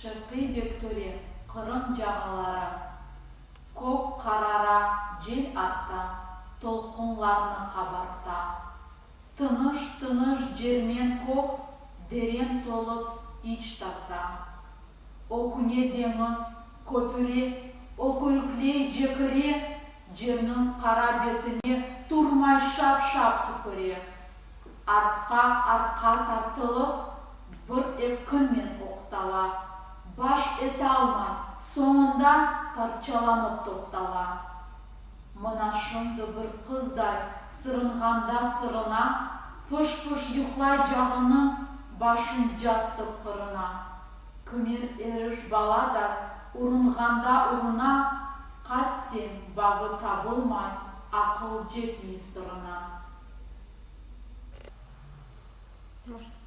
Şerqiy Bektöre, Qırım cağaları. Kök qarara, cel arta, Tolqunlarnı qabarta. Tınış-tınış cermen kök Deren tolıp iç tarta. Öküne deñiz, köpüre, Ökürikley, cekire, Cerniñ qara betine Turmay şap-şap tüküre. Artqa, artqa tartılıp, Bir epkinmen oqtala, Baş etalmay, soñunda Parçalanıp toqtala. Mına şimdi bir qızday Sırınğanda sırına, Fış-fış yuqlaycağını Başın castıq qırına. Kimer eriş baladay Urunğanda uruna, Qaçseñ bağı tabılmay, Aqıl cetmey sırına.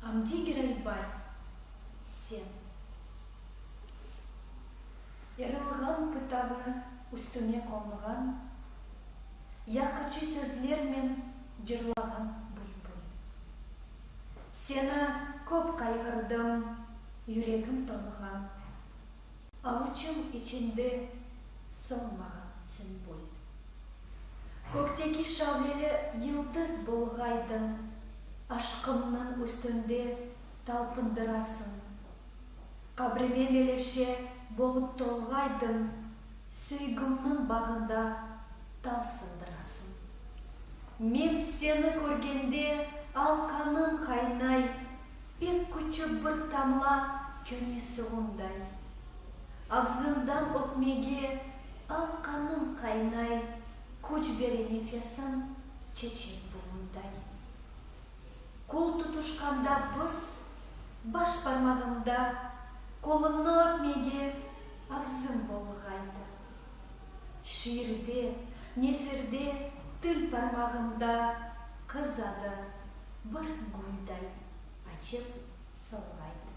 Amdi Giraytbay, sen. Erılğan pıtağı üstüne qonğan, Yaqıcı sözlermen cırlağan bülbül. Seni köp qayğırdım, yüregim toñğan, Avuçım içinde solmağan sünbül. Kökteki şavleli yıldız bolğaydıñ, Aşqımnıñ üstünde talpındırasıñ. Qabrime melevşe bolıp tolğaydıñ, Süygümniñ bağında tal sındırasıñ. Men seni körgende al qanım qaynay, Pek küçük bir tamla köne suvunday. Avzıñdan öpmege al qanım qaynay, Küç bere nefesiñ çeçek buvunday. Qol tutuşqanda biz, baş parmağımda Qolıñnı öpmege avzım bolğaydı. Şiirde, nesirde til parmağımda Qız adı bir gülday açıp solğaydı.